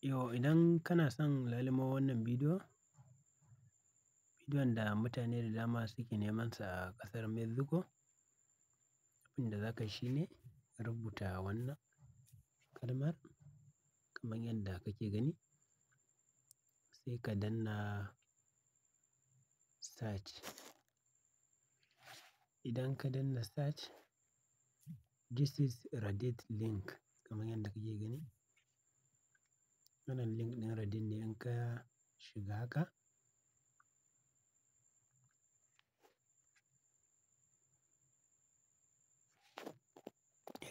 Yau idan kana son lalumo wannan bidiyo, bidiyon da mutane da dama suke neman sa a ƙasar Mexico, abin da za ka yi shine rubuta wannan kalmar kamar yadda kake gani, sai ka danna search. Idan ka danna search, this is Reddit link kamar yadda kake gani. Wannan link ɗin Reddit ne in ka shiga haka.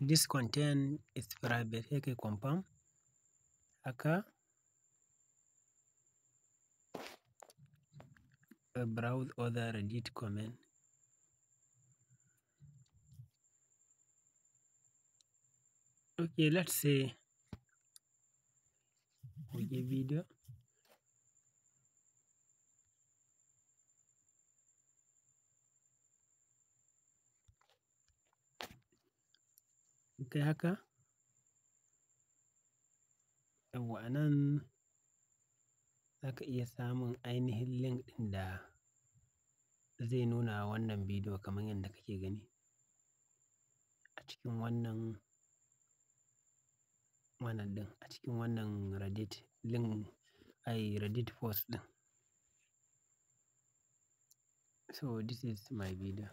This content is private, sai kai confirm haka. Browse other Reddit comment. Okay, let's say we give video. Okay, haka. Yawwa anan za ka iya samun ainihin link ɗin da zai nuna wannan bidiyo kamar yadda kake gani a cikin wannan, wannan ɗin, a cikin wannan Reddit link, ai Reddit post ɗin. So this is my video.